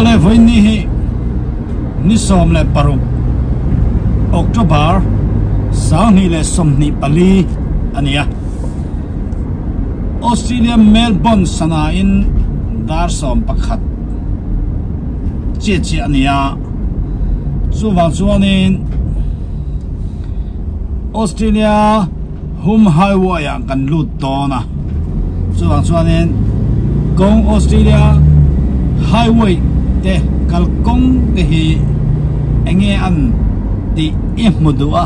Awle vawiin ni hi ni 16 October 2024 ania Australia Melbourne sana in dar 11 che che ania chuwang chuanin Australia Hume Highway ah kan lut dawn a chuvang chuanin kawng Australia Highway te kalkawng te hi enge an tih i hmu duh a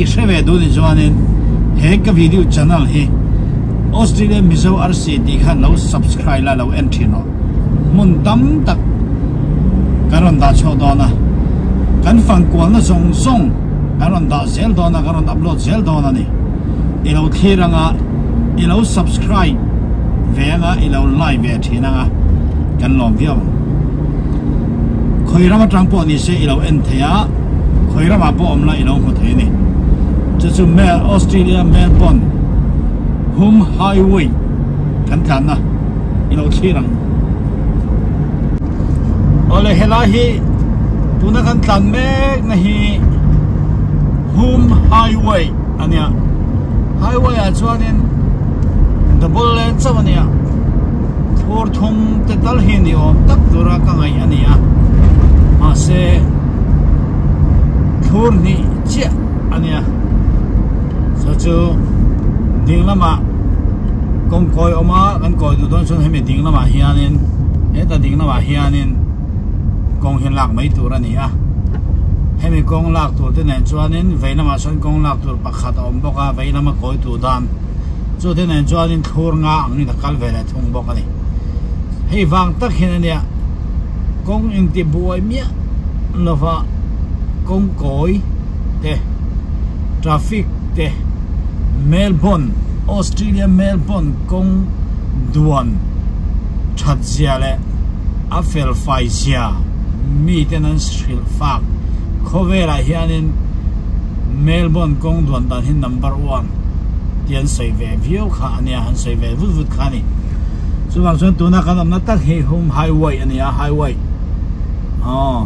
i hre ve duh ni chuanin he ka video channel hi Australia Mizo RC tih khan lo subscribe la lo en thin rawh hmun tam tak kan rawn dah chhuak dawn a kan fangkualna zawng zawng kan rawn dah zel dawn a kan rawn upload zel dawn a ni i lo thlir anga i lo subscribe ve anga i lo like ve thin anga kan lawm viau ang khawi ram atang pawh ni se i lo en thei a khawi ramah pawh awm la i lo hmu thei a ni chu chu Mel Australia Melbourne Hume Highway kan tlanna i lo thlir ang awle helai hi tuna kan tlan mek na hi Hume Highway ania highway ah chuanin double lane chauh ania thur thum te tal hi ni awm tak tura ka ngaih ani a mahse thur hnih chiah ania chu chu ding lamah kawng kawi awm a kan kawi duh dawn chuan hemi ding lamah hianin heta ding lamah hianin kawng hi lak mai tur a ni a hemi kawng lak tur te nen chuanin vei lamah sawn kawng lak tur pakhat a awm bawk a vei lama kawi tur dan chu te nen chuanin thlur nga angin a kal ve leh thung bawk a ni hei vang tak hian ania kawng inti buai miah lova kawng kawi te traffic te Melbourne Australia Melbourne kawng duan that zia leh a fel fai zia miten an hrilh fak khawvelah hianin Melbourne kawng duan dan hi number one tih an sawi ve viau kha ania an sawi ve vut vut kha a ni chuvang chuan tuna kan awmna tak hi Hume Highway a ni a highway aw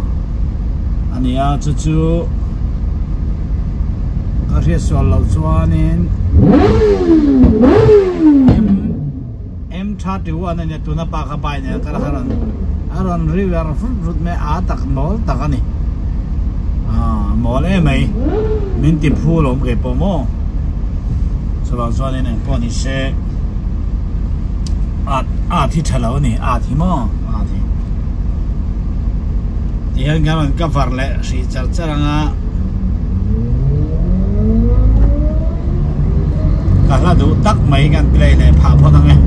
a ni a chu chu ka hriat sual loh chuanin M M 31 a nia tuna pa kha bike nen a kal a rawn a rawn river vut vut mai a tak mawl tak a ni ah mawl em mai min ti phu lawm kei pawh maw chuvang chuanin eng pawh ni se at at hi tha lo a ni at hi maw at hi tihian kan rawn cover leh hrih char char anga Ka hla duh tak mai kan play leh phah phawt ang e.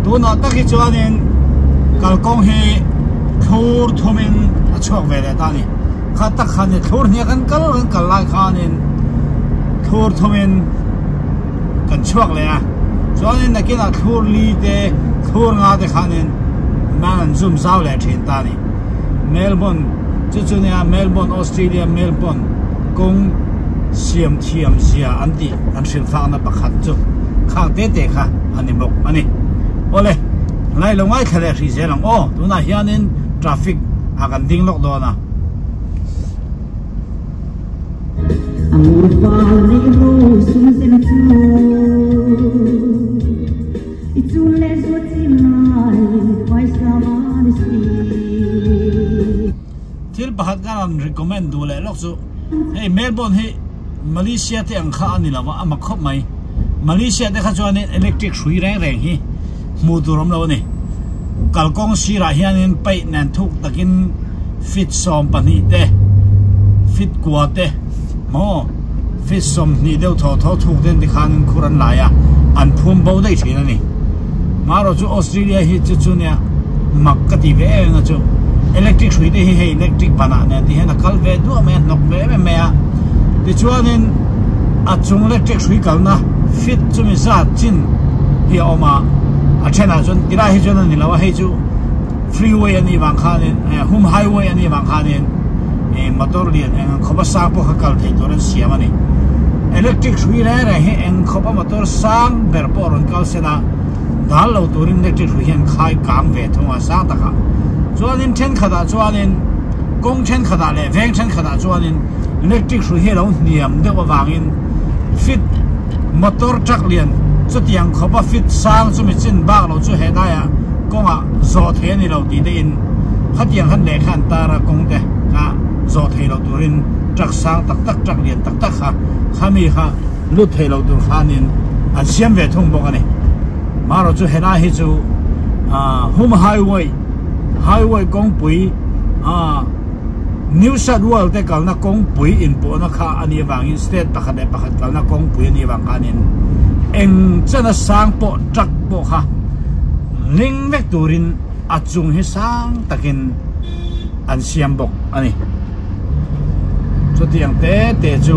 Tunah tak hi chuanin kalkawng hi thlur thumin a chhuak ve leh ta a ni. Kha tak khan ni thlur hniah kan kal kan kal lai khanin thlur thumin kan chhuak leh a. Chuanin nakinah thlur li te thlur nga te khanin man an zoom zau leh thin ta a ni. Melbourne chu chu nia Melbourne Australia Melbourne kawng siam thiam zia an tih an hrilh fakna pakhat chu khang te te kha a ni bawk a ni. Awle ngai lo ngaithla leh hrih zel ang aw tunah hianin traffic ah kan ding lawk dawn a. Thil pakhat ka rawn recommend duh leh lawk chu hei Melbourne hi Malaysia te ang kha a ni lo a, a mak khawp mai. Malaysia te kha chuanin electric hrui reng reng hi hmuh tur awm lo a ni. Kalkawng sirah hianin paih nen thuk takin feet 12 te, feet kua te maw feet 20 deuh thaw thaw thuk ten tikhanin khur an lai a. an phum bo daih thin a ni. Marawh chu Australia hi chu chu nia mak ka ti ve em em na chu electric hrui te hi hei electric banah nen ti hian a kal ve duah mai a hnawk ve em em mai a tichuanin a chung electric hrui kalna fit chumi zat chin hi a awm a a thenah chuan tilai hi chuan a ni lo a hei chu freeway a nih vang khanin hum highway a nih vang khanin ih motor lian eng ang khawpa sang pawh kha kal theih tur an siam a ni electric hrui reng reng hi eng khawpa motor sang ber pawh rawn kal se la dal lo turin electric hrui hian khai kang ve thung a sang takah chuanin thenkhatah chuanin kawng thenkhatah leh veng thenkhatah chuanin electric hrui hi a lo hniam deuh avangin fit motor truck lian chutiang khawpa fit sang chumi chin bak lo chu he laiah kawngah zawh thei a ni lo tih te in khatiang khan lehkha an tar a kawng te kha zawh thei lo turin truck sang tak tak truck lian tak tak kha khami kha lut thei lo tur khanin an siam ve thung bawk a ni. Marawh chu helai hi chu ah hum highway highway kawngpui ah New South Wales te kalna kawngpui inpawhna kha a nih avangin state pakhat leh pakhat kalna kawngpui a nih avang khanin eng chana sang pawh truck pawh kha ling vek turin a chung hi sang takin an siam bawk a ni. Chutiang te te chu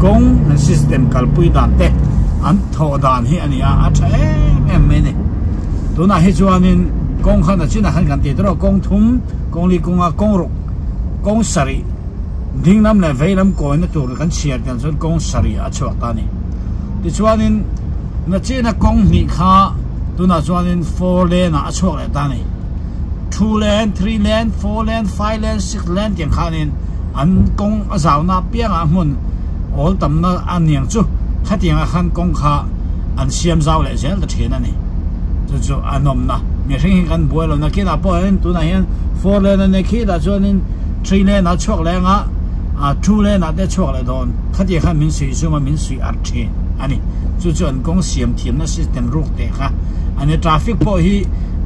kawng an system kalpui dan te an thawh dan hi a ni a, a tha em em mai a ni. Tunah hi chuanin kawng khan a chinah khan kan tih tur a, kawng thum, kawng li kawnga kawng ruk, kawng sarih ding lam leh vei lam kawina tur kan chhiar tiang chuan kawng sarih a chhuak ta a ni. Tichuanin nachina kawng hnih kha tunah chuanin four lane ah a chhuak leh ta a ni. Two lane, three lane, four lane, five lane, six lane tiang khanin an kawng a zauna apiangah hmun awl tamna a niang chu khatiangah khan kawng kha an siam zau leh zel ta thin a ni. Chu chu a nawmna mihring hi kan buai lo nakinah pawh hian tunah hian four lane a ni khitah chuanin three lane ah chhuak leh anga two lane ah te chhuak leh dawn khatiang khan min suih zum a min suih arh thin a ni. Chu chu an kawng siam thiamna system ruk teh kha a ni. Traffic pawh hi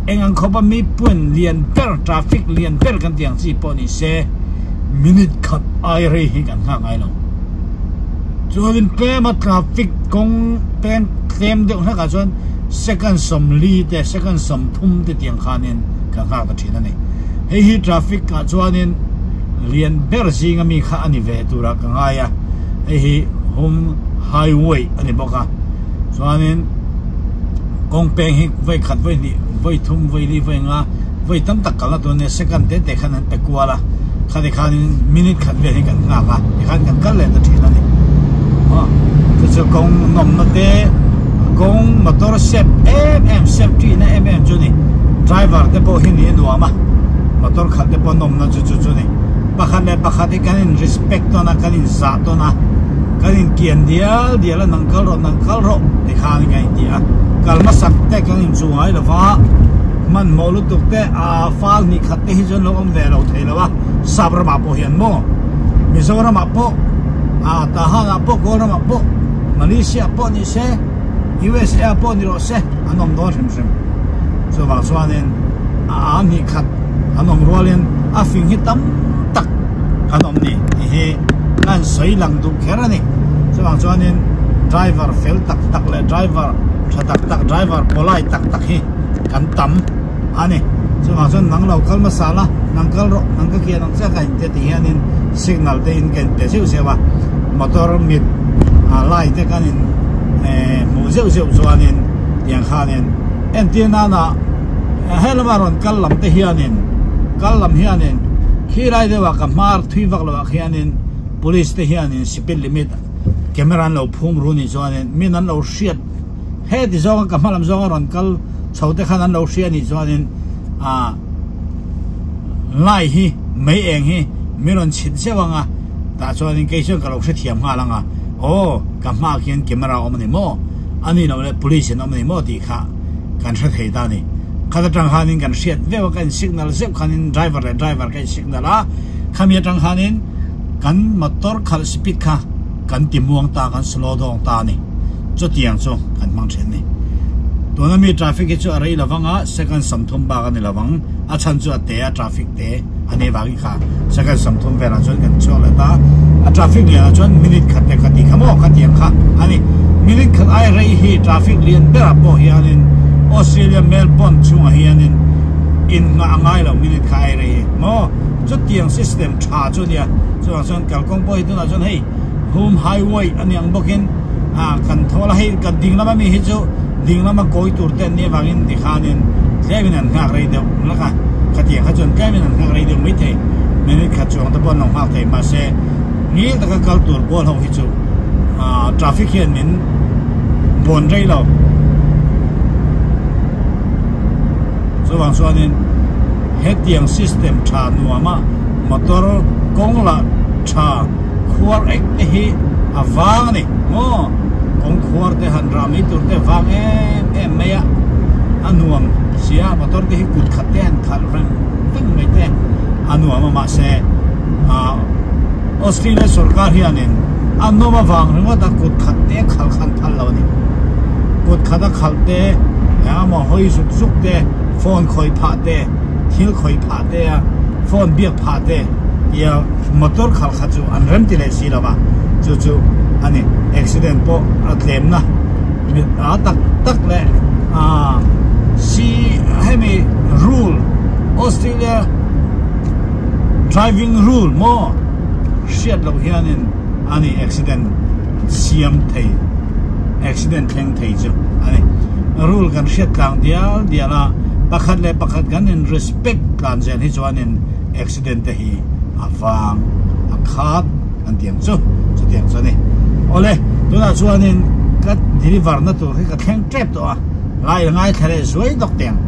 Eng ang khawpa mi puen lian ber, traffic lian ber kan tih ang chi pawh ni se, minute khat ai rei hi kan nghak ngai lo. Chuanin tlema traffic kawng peng tlem deuh hlekah chuan second 40 te, second 30 te tiang khanin kan nghak ta thin a ni. Hei hi traffic ah chuanin lian ber zinga mi kha a ni ve turah ka ngai a, hei hi Home Highway a ni bawk a, chuanin. Kawng peng hi vawi khat vawi hnih vawi thum vawi li vawi nga vawi tam tak kalna tur ania second te te khan an pe kual a khati khanin minute khat vel hi kan nghak a tikhan kan kal leh ta thin a ni aw chu chu kawng nawmna te kawng motor safe em em safety na em em chu ni driver te pawh hi ni a nuam a motor khat te pawh nawmna chu chu chu ni pakhat leh pakhat hi kan in respect tawn a kan in zah tawn a kan in kian dial dial a nang kal rawh nang kal rawh. Tikhan ka inti a, kal hmasak te kan inchu ngai lo va, hmanhmawh lutuk te a fal hnih khat te hi chuan lo awm ve lo thei lo a, sap ramah pawh hian maw, Mizoramah pawh, a Tahanah pawh, Kawl ramah pawh, Malaysia ah pawh ni se, USA ah pawh ni rawh se an awm dawn hrim hrim. Chuvang chuanin a a hnih khat an awm rualin a fing hi tam tak kan awm ni tih hi kan sawi lang duh kher a ni. Chuvang chuanin driver fel tak tak leh driver tha tak tak driver polite tak tak hi kan tam a ni. Chuvang chuan nang lo kal hmasa la, nang kal rawh, nang ka kian ang chiah ka inte ti hianin signal te in ka inpe zeuh zeuh a, motor mit ah light te kan in eh hmuh zeuh zeuh chuanin tiang khanin entir nana helama rawn kal lam te hianin kal lam hianin khilai deuhah ka hmar thui vak loh ah khianin Police te hianin speed limit camera an lo phum ru nih chuanin min an lo hriat heti zawnga ka hma lam zawnga rawn kal chho te khan an lo hria nih chuanin ah lai hi mei eng hi min rawn chhit zeuh anga tah chuanin kei chuan ka lo hrethiam nghal anga aw ka hmaah khian camera a awm a ni maw a nih loh leh police an awm a ni maw tih kha kan hre thei ta a ni khat atang khanin kan hriat veuh a ka in signal zeuh khanin driver leh driver ka in signal a khami atang khanin. Kan motor khalh speed kha kan ti muang ta, kan slow dawng ta a ni. Chutiang chu kan hmang thin a ni. Tuna mi traffic hi chu a rei lo vang a, second 30 bak a ni lo vang. A chhan chu a te a, traffic te a nei vangin kha second 30 velah chuan kan chhuak leh ta. A traffic lianah chuan minute khat te kha ti kha maw kha tiang kha a ni. Minute khat ai rei hi traffic lian berah pawh hianin Australia Melbourne chhungah hianin in nghah a ngai lo minute kha ai rei hi maw chutiang system tha chu nia chuvang chuan kalkawng pawh hi tunah chuan hei Hume Highway a ni ang bawkin ah kan thawl a hei kan ding lama mi hi chu ding lama kawi tur te an nih avangin tikhanin tlemin an nghak rei deuh lak a khatiang kha chuan tlemin an nghak rei deuh maithei minute khat chuang te pawh an lo nghak thei mahse ngil taka kal tur pawl ho hi chu ah traffic hian min bawn rei lo chuvang chuanin hetiang system tha nuama motor kawng lah tha khuar ek te hi a vang a ni maw kawng khuar te han rah mai tur te a vang em em mai a a nuam sia motor te hi kut khat te han khalh reng reng mai te a nuam a mahse ah Australia sorkar hianin a nawm avang ringawt a kut khat te khalh khan phal lo a ni. Kut khat a khalh te, eng emaw hawi zuk zuk te, phone khawih phah te, thil khawih phah te a, phone biak phah te tia motor khalh kha chu an rem ti leh si lo va, chu chu a ni. Accident pawh a tlemna mit a tak tak leh ah si hemi rule Australia Driving rule maw hriat loh hianin a ni accident siam thei accident thleng thei chu a ni. Rule kan hriat tlang dial dial a, pakhat leh pakhat kan in respect tlan zel hi chuanin accident te hi a vang a khat an ti ang chu chutiang chu a ni. Awle tunah chuanin ka deliver na tur hi ka thleng tep tawh a, lai a ngaithla leh zuai dawk teh ang.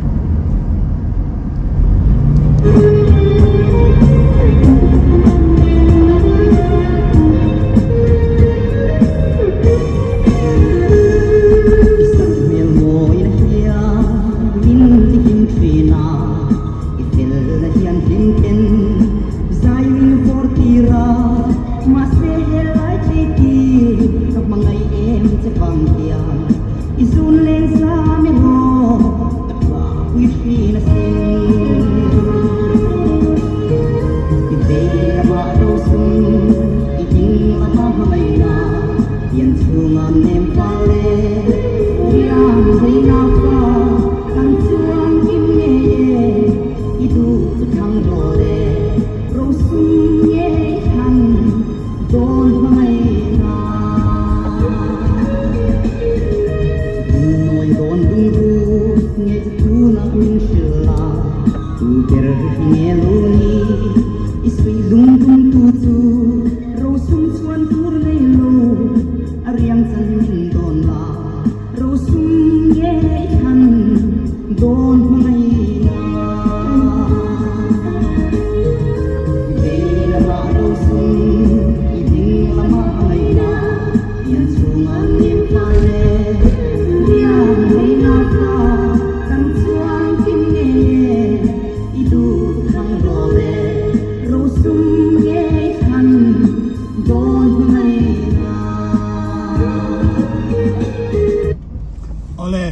Awle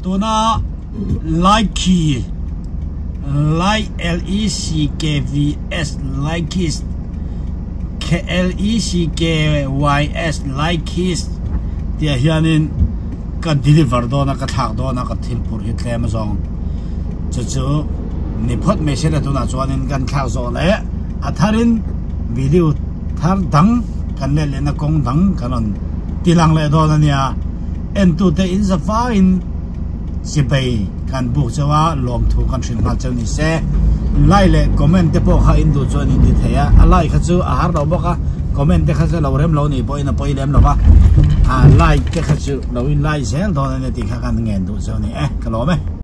tuna Likey Like L E C K V S Likey's L E C K Y S Likey's tih ah hianin ka deliver dawn a ka thlak dawn a ka thil phur hi tlem azawng chu chu ni phawt mai se le tunah chuanin kan thlak zawh leh a tharin video thar dang kan let lehna kawng dang kan rawn ti lang leh dawn a nia entute in za faiin Sipai kan buk chauh a lawmthu kan hrilh nghal chauh ni se like leh comment te pawh kha in duh chuan in ti thei a a like kha chu a har lo bawk a comment te kha chu lo rem lo nih pawhin a pawi lem lo va a like te kha chu lo in like zel dawn a nia tih kha kan ngen duh chauh a ni e ka lawm e.